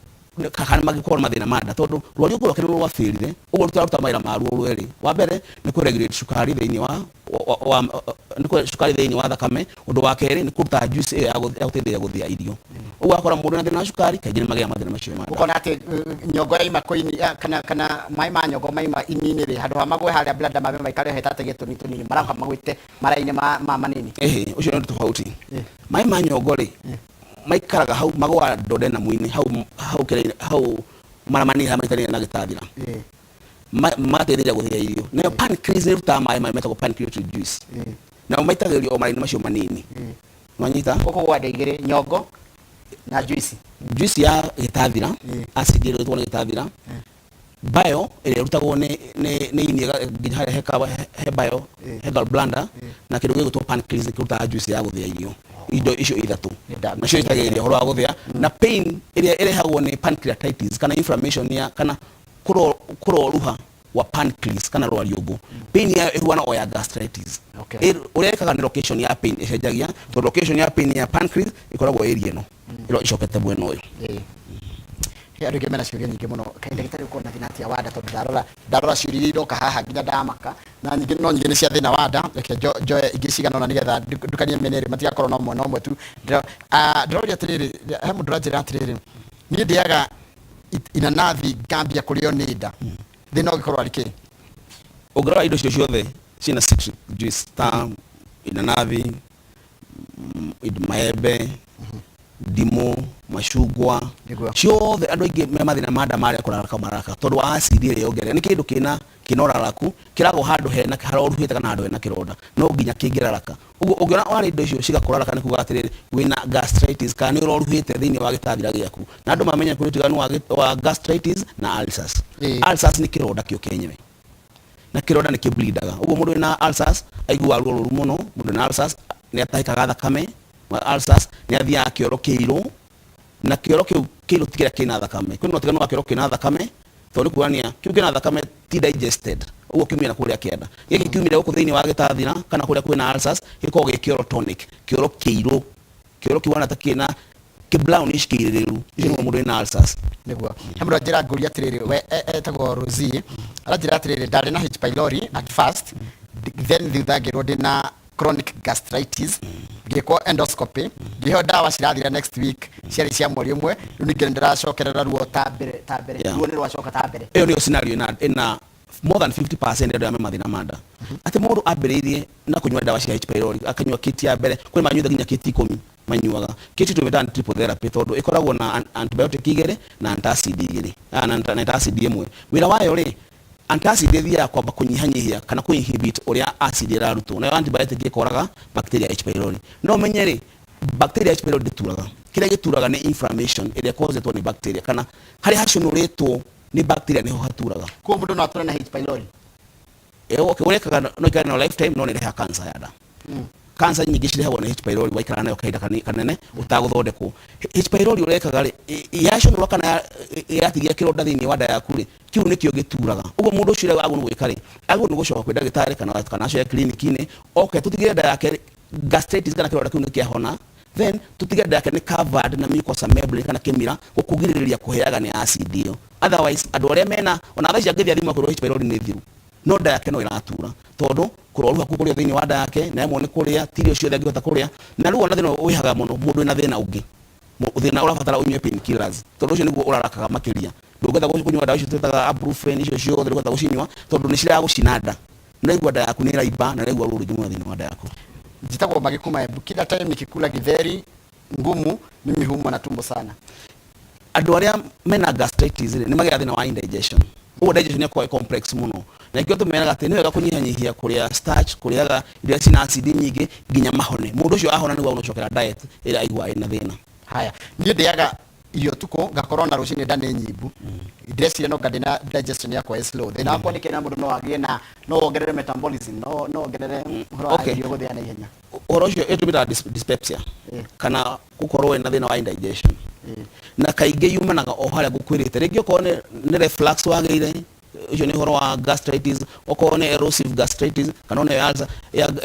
kana mangĩkorwo na mathĩna ma nda, tondũ rwariũngũ rwake nĩ rwabĩrire. Ũguo rũtiraruta mawĩra maruo rwerĩ. Wa mbere nĩ kũ regulate cukari thĩinĩ wa nĩ kũ cukari thĩinĩ wa thakame. Ũndũ wa kerĩ nĩ kũruta juice ĩyo ya gũteithĩrĩria gũthĩa irio. Ũguo ũgakora mũndũ na thĩna wa cukari kaingĩ nĩ magĩaga mathĩna macio ma nda. Ũkona atĩ nyongo yaima kũini, kana maĩ ma nyongo maima ini-inĩ rĩ, handũ ha magwe harĩa bladder mabe maikare hetate tũnini tũnini, maroka magwĩte mara-inĩ ma manini. Ĩhĩ, ũcio nĩ ũndũ tofauti. Maĩ ma nyongo rĩ, maikaraga hau, magũaga duodenum-inĩ hau, hau kĩrĩa hau mara manini harĩa manyitanĩire na gĩtathira, magateithĩrĩria gũthĩa irio. Nayo pancreas nĩ ĩrutaga maĩ marĩa metagwo pancreatic juice, nao maitagĩrĩrio o mara-inĩ macio manini. Nwanyita? Ũkũgwa nda igĩrĩ, nyongo na juice. Juice ya gĩtathira, acid ĩrĩa ĩrutagwo nĩ gĩtathira, bile ĩrĩa ĩrutagwo nĩ ini nginya harĩa he bile, he gallbladder, na kĩndũ gĩgwĩtwo pancreas kĩrutaga juice ya gũthĩa irio. Indo icio ithatũ nacio iteithagĩrĩria ũhoro wa gũthĩa. Na pain ĩrĩa ĩrehagwo nĩ pancreatitis kana inflammation ya kana kũroruha wa pancreas kana rwariũngũ, pain yayo ĩhuana o ya gastritis. Ũrĩa ĩkaga nĩ location ya pain ĩcenjagia, tondũ location ya pain ya pancreas ĩkoragwo area ĩno ĩro ĩcokete mwena ũyũ. He andũ aingĩ mena ciũria nyingĩ mũno. Kaĩ ndagĩtarĩ ũkorwo na thĩna atĩa wa nda? Tondũ ndarora ciũria iria iroka haha nginya ndamaka, na nyingĩ no nyingĩ nĩ cia thĩna wa nda. Reke njoe ingĩ cigana ũna nĩgetha ndukanie mĩena ĩrĩ, matigakorwo no mwena ũmwe tu. Ndĩroria atĩrĩrĩ, he mũndũ ũranjĩra atĩrĩrĩ, niĩ ndĩaga inanathi ngambia kũrĩo nĩ nda, thĩna ũngĩkorwo arĩ kĩ? Ũngĩrora indo icio ciothe ciĩna citric juice ta inanathi, maembe, ndimũ, macungwa, ciothe, andũ aingĩ me mathĩna ma nda marĩa kũraraka mararaka tondũ wa acid ĩrĩa yongerera. Nĩ kĩndũ kĩna ũraraku kĩragwo handũ hena haroruhĩte kana handũ hena kĩronda, no nginya kĩngĩraraka. Ũguo ũngĩona warĩa indo icio cigakũraraka, nĩ kuga atĩrĩrĩ, wĩna gastritis kana nĩ ũroruhĩte thĩinĩ wa gĩtathira gĩaku. Na andũ mamenye kũrĩ ũtiganu wa gastritis na ulcers. Ulcers nĩ kĩronda kĩo kĩenyewe, na kĩronda nĩ kĩbleedaga. Ũguo mũndũ wĩna ulcers aiguaga ruo rũru mũno. Mũndũ wĩna ulcers nĩ atahĩkaga thakame. Ulcers nĩ athiaga kĩoro kĩirũ, na kĩoro kĩu kĩirũ ti kĩrĩa kĩna thakame. Kwĩna ũtiganu wa kĩoro kĩna thakame, tondũ nĩ kuonania kĩu kĩna thakame ti digested, ũguo kiumire na kũrĩa kĩanda. Gĩkĩ kiumire gũkũ thĩinĩ wa gĩtathira kana kũrĩa kwĩna ulcers gĩkoragwo gĩ kĩoro tonic, kĩoro kĩirũ, kĩoro kĩhuana ta kĩna Kĩ brownish kĩirĩrĩru, icio nĩguo mũndũ wĩna ulcers. Nĩguo he mũndũ anjĩra ngũria atĩrĩrĩ, we etagwo Rosie, aranjĩra atĩrĩrĩ, ndarĩ na H pylori at first, then thutha ngĩrwo ndĩna chronic gastritis, ngĩkwo endoscopy, ngĩheo ndawa cirathira next week, ciarĩ cia mweri ũmwe. Rĩu ningĩ nĩndĩracokerera ruo ta mbere ta mbere. Ruo nĩ rwacoka ta mbere. Ĩyo nĩyo scenario ĩna more than 50% andũ arĩa me mathĩna ma nda, atĩ mũndũ ambĩrĩirie na kũnyua ndawa cia H pylori, akanyua kit ya mbere, kwĩ manyuĩte nginya kit 10 manyuaga. Kit tũmĩtaga nĩ triple therapy tondũ ĩkoragwo na antibiotic igĩrĩ na antacid igĩrĩ, na antacid ĩmwe. Wĩra wayo rĩ, antacid ĩthiaga kwamba kũnyihanyihia kana kũ inhibit ũrĩa acid ĩrarutwo, nayo antibiotic ĩkoraga bacteria H pylori. No ũmenye rĩ, bacteria H pylori ndĩturaga. Kĩrĩa gĩturaga nĩ inflammation ĩrĩa ĩkozetwo nĩ bacteria, kana harĩa haconũrĩtwo nĩ bacteria nĩho haturaga. Koguo mũndũ no atũre na H pylori? Okay, ũrĩa ĩkaga no ikare nayo lifetime, no nĩ ĩrehaga cancer ya nda. Cancer nyingĩ cirehagwo nĩ H pylori waikara nayo kahinda kanene ũtagũthondekwo. H pylori ũrĩa ĩkaga rĩ, yaconũrwo kana yatigia kĩronda thĩinĩ wa nda yaku rĩ, kĩu nĩkĩo gĩturaga. Ũguo mũndũ ũcio ũrĩa agĩrĩirwo nĩ gwĩka rĩ, agĩrĩirwo nĩ gũcoka kwĩ ndagĩtarĩ kana acoke kiriniki-inĩ, oke tũtigĩrĩre nda yake gastritis kana kĩronda kĩu nĩ kĩahona, then tũtige nda yake nĩ covered na mucosa membrane kana kĩmira gũkũgirĩrĩria kũhĩaga nĩ acid ĩyo. Otherwise andũ arĩa mena ona thaa ici angĩthiĩ athimwo akwĩrwo H pylori nĩ thiru, no nda yake no ĩratura tondũ kũrwaru hakuhĩ kũrĩa thĩinĩ wa nda yake na emwo nĩ kũrĩa, ti irio ciothe angĩhota kũrĩa. Na rĩu ona thĩna ũyũ wĩhaga mũno mũndũ wĩna thĩna ũngĩ, thĩna ũrabatara ũnyue pain killers, tondũ ũcio nĩguo ũrarakaga makĩria. Ndũngĩhota kũnyua ndawa icio twĩtaga ibuprofen, icio ciothe ndũngĩhota gũcinyua tondũ nĩ ciragũcina nda. Nĩraigua nda yaku nĩ ĩraimba na nĩraigua ruo rũingĩ mũno thĩinĩ wa nda yaku. Njĩtagwo Maggie kuma Embu. Kila time nikikula githeri ngumu mimi humwa na tumbo sana. Andũ arĩa mena gastritis rĩ, nĩ magĩaga thĩna wa indigestion. Ũguo digestion ĩkoragwo ĩ complex mũno. Na nĩkĩo tũmeraga atĩ nĩ wega kũnyihanyihia kũrĩa starch, kũrĩaga irio iria ciĩna acid nyingĩ nginya mahone. Mũndũ ũcio ahona nĩguo agũcokera diet ĩrĩa aiguaga ĩna thĩna. Haya, niĩ ndĩaga irio tukũ ngakorwo na rũcinĩ nda nĩ nyimbu, ndĩreciria no nga ndĩna digestion yakwa ĩ slow. Thĩna wakwa nĩ kĩna mũndũ no agĩe na no wongerere metabolism, no wongerere ũhoro wa irio gũthĩa na ihenya. Ũhoro ũcio ĩtũmĩtaga dyspepsia kana gũkorwo wĩna thĩna wa indigestion, na kaingĩ yumanaga o harĩa ngũkwĩrĩte. Rĩngĩ okorwo nĩ reflux wagĩire, ũcio nĩ ũhoro wa gastritis, okorwo nĩ erosive gastritis kana ona ya ulcer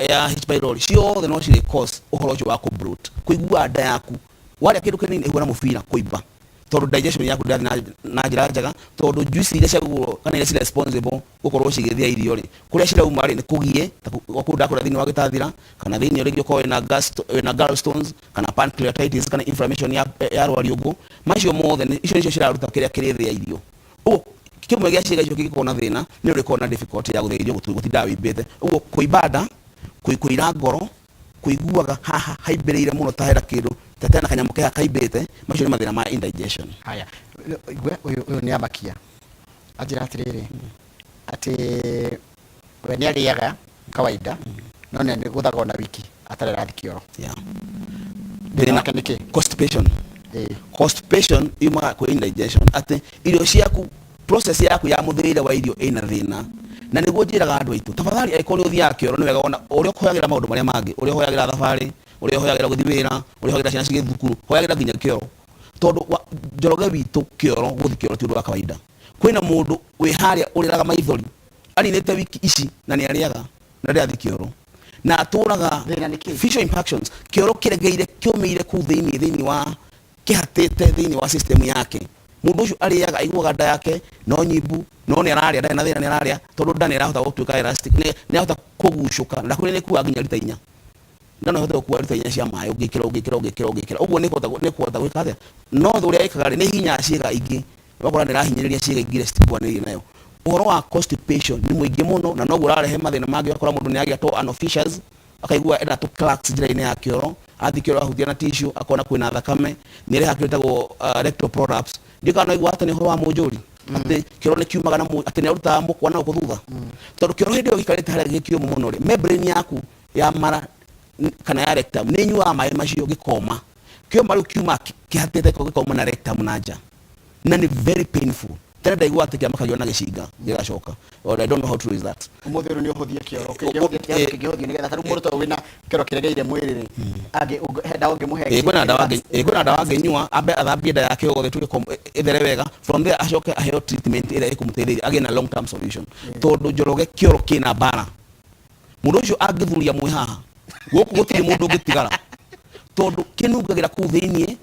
ya H pylori, ciothe no cirĩ cause ũhoro ũcio wa kũ bloat, kũigua nda yaku warĩa kĩndũ kĩnini ĩhuana mũbira kũimba, tondũ digestion yaku ndĩrathiĩ na njĩra njega, tondũ juice iria ciagĩrĩirwo kana iria ci responsible gũkorwo cigĩthĩa irio rĩ, kũrĩa cirauma rĩ, nĩ kũgie kũu ndakũrĩa thĩinĩ wa gĩtathira, kana thĩinĩ rĩngĩ ũkorwo wĩna gas, wĩna gallstones kana pancreatitis kana inflammation ya rwariũngũ. Macio mothe icio nĩcio ciraruta kĩrĩa kĩrĩthĩa irio. Ũguo kĩmwe gĩa ciĩga icio kĩngĩkorwo na thĩna, nĩ ũrĩkorwo na difficulty ya gũthĩa irio, gũtindaga wĩimbĩte. Ũguo kũimba nda, kũira ngoro, kũiguaga haha haimbĩrĩire mũno ta hena kĩndũ, ta hena kanyamũ keha kaimbĩte, macio nĩ mathĩna ma indigestion. Haya, igwe ũyũ nĩ amakia. Anjĩra atĩrĩrĩ, atĩ we nĩ arĩaga kawaida, no nĩ gũthaga ona wiki atarĩ arathiĩ kĩoro. Thĩna wake nĩ kĩ? Constipation. Constipation yumaga kwĩ indigestion, atĩ irio ciaku, process yaku ya mũthĩire wa irio ĩna thĩna. Na nĩguo njĩraga andũ aitũ, tafadhali, angĩkorwo nĩ ũthiaga kĩoro, nĩ wega ona ũrĩa ũkũhoyagĩra maũndũ marĩa mangĩ, ũrĩa ũhoyagĩra thabarĩ, ũrĩa ũhoyagĩra gũthiĩ wĩra, ũrĩa ũhoyagĩra ciana cigĩthiĩ thukuru, hoyagĩra nginya kĩoro, tondũ Njoroge witũ kĩoro, gũthiĩ kĩoro ti ũndũ wa kawaida. Kwĩna mũndũ wĩ harĩa ũrĩraga maithori aninĩte wiki ici na nĩ arĩaga na ndĩrathiĩ kĩoro na atũraga. Thĩna nĩ kĩ? Faecal impactions, kĩoro kĩregeire kĩũmĩire kũu thĩinĩ wa kĩhatĩte thĩinĩ wa system yake. Mũndũ ũcio arĩaga aiguaga nda yake no nyimbu, no nĩ ararĩa, ndarĩ na thĩna, nĩ ararĩa, tondũ nda nĩ ĩrahota gũtuĩka elastic, nĩ ĩrahota kũgucũka na kũrĩa nĩ ĩkuaga nginya rita 4. Nda no ĩhote gũkua rita 4 cia maĩ ũngĩkĩra ũngĩkĩra ũngĩkĩra ũngĩkĩra. Ũguo nĩ ĩkũhota gwĩka atĩa? No ũrĩa ĩkaga rĩ, nĩ ĩhihinyaga ciĩga ingĩ, ũgakora nĩ ĩrahinyĩrĩria ciĩga ingĩ iria citikuanĩirie nayo. Ũhoro wa constipation nĩ mũingĩ mũno na noguo ũrarehe mathĩna mangĩ. Ũgakora mũndũ nĩ agĩa tũ anal fissures, akaigua ena tũ cracks njĩra-inĩ ya kĩoro, athiĩ kĩoro ahutia na tissue akona kwĩna thakame. Nĩ ĩrehaga kĩndũ gĩtagwo rectal prolapse. Ndiũĩ kana waigua atĩ nĩ ũhoro wa mũnjũri, atĩ kĩoro nĩ kiumaga na atĩ nĩ arutaga mũkwa na gũkũ thutha, tondũ kĩoro hĩndĩ ĩyo gĩikarĩte harĩa gĩkĩũmũ mũno rĩ, membrane yaku ya mara kana ya rectum nĩ ĩnyuaga maĩ macio gĩkoma. Kĩoma rĩu kiuma kĩhatĩte gĩkauma na rectum na nja, na nĩ very painful. Tene ndaigua atĩ kĩamakagio na gĩcinga gĩgacoka, or I don't know how true is that. Ũmũthĩ ũyũ nĩ ũhũthie kĩoro kĩngĩhũthia, kĩoro kĩngĩhũthio nĩgetha ta rĩu mũndũ ta ũyũ wĩna kĩoro kĩregeire mwĩrĩ rĩ, he ndawa ũngĩmũhe? Kwĩna ndawa angĩnyua, ambe athambie nda yake yothe ĩtuĩke ĩthere wega. From there acoke aheo treatment ĩrĩa ĩkũmũteithĩrĩria agĩe na long term solution, tondũ Njoroge kĩoro kĩna mbara. Mũndũ ũcio angĩthuria mwĩ haha gũkũ gũtirĩ mũndũ ũngĩtigara, tondũ kĩnungagĩra kũu thĩiniĩ.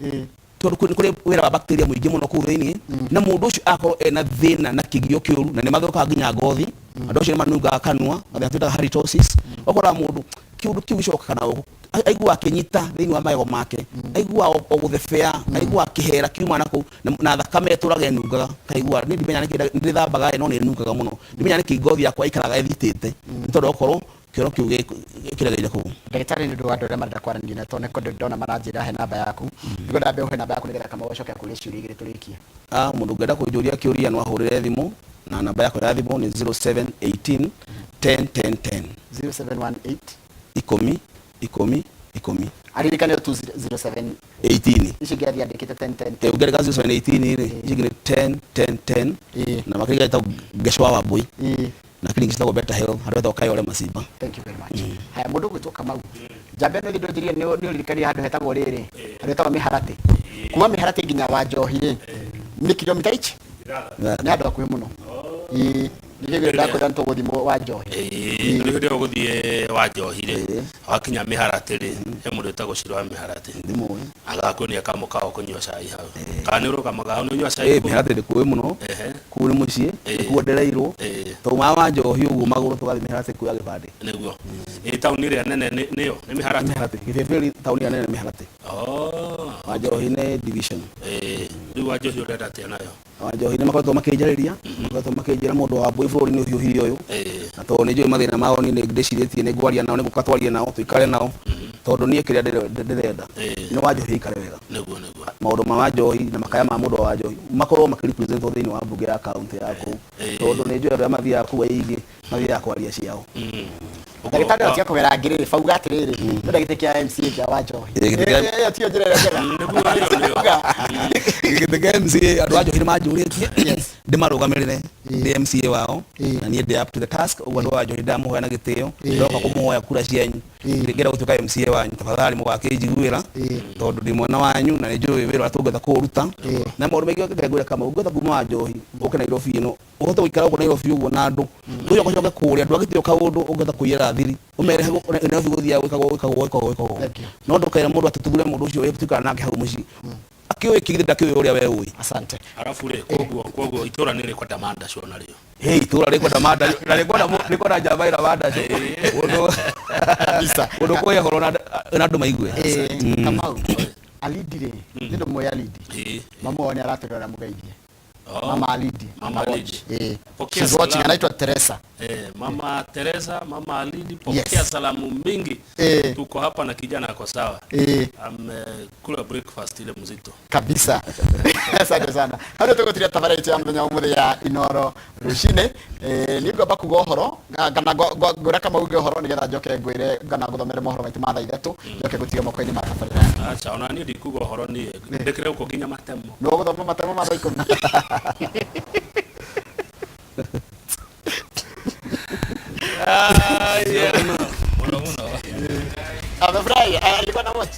Tondũ nĩ kũrĩ wĩra wa bacteria mũingĩ mũno kũu thĩinĩ, na mũndũ ũcio akorwo ena thĩna na kĩgio kĩũru, na nĩ mathũkaga nginya ngothi. Andũ acio nĩ manungaga kanua, gathĩna twĩtaga halitosis. Ũkoraga mũndũ kĩũndũ kĩu gĩcokaga na gũkũ, aiguaga akĩnyita thĩinĩ wa magego make, aiguaga o gũthebea, aiguaga kĩhera kiuma na kũu, na thakame ĩtũraga ĩnungaga. Kaigua niĩ ndimenya nĩkĩ ndĩthambaga ĩ, no nĩ ĩnungaga mũno. Ndimenya nĩkĩ ngothi yakwa ĩikaraga ĩthitĩte, nĩ tondũ okorwo kĩoro kĩu kĩregeire kũu. Ndagĩtarĩ, nĩ ũndũ wa andũ arĩa marenda kwaranĩria na tondũ nĩ ndona maranjĩra he namba yaku, nĩguo ndambe ũhe namba yaku nĩgetha Kamau acoke akũrie ciũria igĩrĩ tũrĩkie. Ah, mũndũ ũngĩenda kũnjũria kĩũria no ahũrĩre thimũ, na namba yakwa ya thimũ nĩ 0718 10 10 10. 0718 10 10 10. Aririkane tu 07 18. Ici ingĩ athiĩ andĩkĩte 10 10. Eh, ũngĩandĩka 0718 rĩ, ici ingĩ nĩ 10 10 10. Na makĩria ĩtagwo Gecwa wa Mbũi. Na clinic citagwo Better Health, handũ hetagwo Kayole Masimba. Thank you very much. Haya, mũndũ ũgwĩtwo Kamau, njamba ĩno ĩthĩ ndũnjĩrire nĩ ũririkanie handũ hetagwo rĩrĩ, handũ hetagwo Mĩharatĩ. Kuma Mĩharatĩ nginya wa Njohi rĩ, nĩ kilomita ici? Nĩ handũ hakuhĩ mũno. Ĩĩ, nĩkĩo ndakwĩra nĩ tũgũthiĩ wa Njohi. Ĩĩ, rĩu hĩndĩ ĩyo ũgũthiĩ wa Njohi rĩ, wakinya Mĩharatĩ rĩ, he mũndũ wĩtagwo Ciro wa Mĩharatĩ. Ndimũĩ. Agakuonia kamũkawa kũnyua cai hau. Kana nĩ ũrũgamaga hau nĩ ũnyua cai Ĩĩ, kũu? Mĩharatĩ ndĩkũĩ mũno. Kũu nĩ mũciĩ, nĩkuo ndereirwo. Taumaga wa Njohi ũguo magũrũ tũgathiĩ Mĩharatĩ kuoya gĩbandĩ. Nĩguo. Ĩĩ, taũni ĩrĩa nene nĩyo nĩ Mĩharatĩ? Mĩharatĩ. Gĩbĩbĩri taũni ĩrĩa nene nĩ Mĩharatĩ. Oh. Wa Njohi nĩ division. Ĩĩ, rĩu wa Njohi ũrenda atĩa nayo? Wa Njohi nĩ makoretwo makĩnjarĩria, makoretwo makĩnjĩra mũndũ wa Mbũi bũrũri nĩ ũhiũhire ũyũ. Na tondũ nĩ njũĩ mathĩna mao, niĩ nĩ ndĩcirĩtie nĩ ngwaria nao, nĩ ngũka twarie nao, tũikare nao, tondũ niĩ kĩrĩa ndĩrenda nĩ wa Njohi aikare wega. Nĩguo, nĩguo. Maũndũ ma wa Njohi na makaya ma mũndũ wa Njohi makorwo makĩrepresentwo thĩinĩ wa mbunge ya kaunti ya kũu, tondũ nĩ njũĩ andũ arĩa mathiaga kũu aingĩ mathiaga kwaria ciao. Ndagĩtarĩ no tiga kũgera ngĩrĩrĩ bauga atĩrĩrĩ, ndĩrenda gĩtĩ kĩa MCA kĩa Wanjohi. Ĩĩ, gĩtĩ kĩa- Ĩyo tiyo njĩra ĩrĩa njega. Nĩguo, ĩyo nĩyo. Gĩtĩ kĩa MCA, andũ a Njohi nĩ manjũrĩtie ndĩmarũgamĩrĩre ndĩ MCA wao, na niĩ ndĩ up to the task. Ũguo andũ a Njohi ndamũhoya na gĩtĩo, ndoka kũmũhoya kura cianyu, ngĩenda gũtuĩka MCA wanyu, tafadhali mũgakĩnjiguĩra tondũ ndĩ mwana wanyu na nĩ njũĩ wĩra ũrĩa tũngĩhota kũũruta. Na maũndũ maingĩ reke ngwĩre Kamau, ũngĩhota kuma wa Njohi ũke Nairobi ĩno, ũhote gũikara gũkũ Nairobi ũguo na andũ, ũcoke ũcoke kũrĩa ndwagĩtio kaũndũ ũngĩhota kũiyĩra thiri, ũmere Nairobi gũthiaga gwĩkagwo gwĩkagwo gwĩkagwo gwĩkagwo. Thank you. No ndũkere mũndũ atĩ tũthure mũndũ ũcio tũikara nake hau mũciĩ akĩũĩ kĩgithĩ ndakĩũĩ ũrĩa we ũĩ. Asante. Arabu rĩ, koguo itũra nĩ rĩkwenda mandacwo narĩo. Hey, itũra rĩkwenda mandaco na rĩkwenda njamba ĩna mandaco ũndũ Kabisa. ũndũ kũhe horo na andũ maigue. Kamau, Alidi rĩ, nĩ ndũ mũĩ Alidi? Ĩĩ. Mamu wao nĩ aratwĩrora mũgeithie. Oh. Mama Alidi. Mama Alidi. Pokea She's watching, salamu. anaitwa Teresa. Mama Teresa, Mama Alidi, pokea salamu mingi. Tuko hapa na kijana ako sawa. Amekula breakfast ile mzito. Kabisa. Asante sana. Hau tũgũtiria tabarĩra itũ ya mũthenya wa ũmũthĩ ya Inoro rũcinĩ. Niĩ ngwamba kuga ũhoro, kana ngwĩra Kamau uge ũhoro nĩgetha njoke ngwĩre kana ngũthomere mohoro maitũ ma thaa 3, njoke ngũtige moko-inĩ ma tabarĩra yaku. Acha, ona niĩ ndikuga ũhoro niĩ. Ndĩkĩre gũkũ nginya matemo. Nĩ ũgũthoma matemo ma thaa 10. Ah, yeah. Mũno mũno. Amefurahi, alikuwa na watch.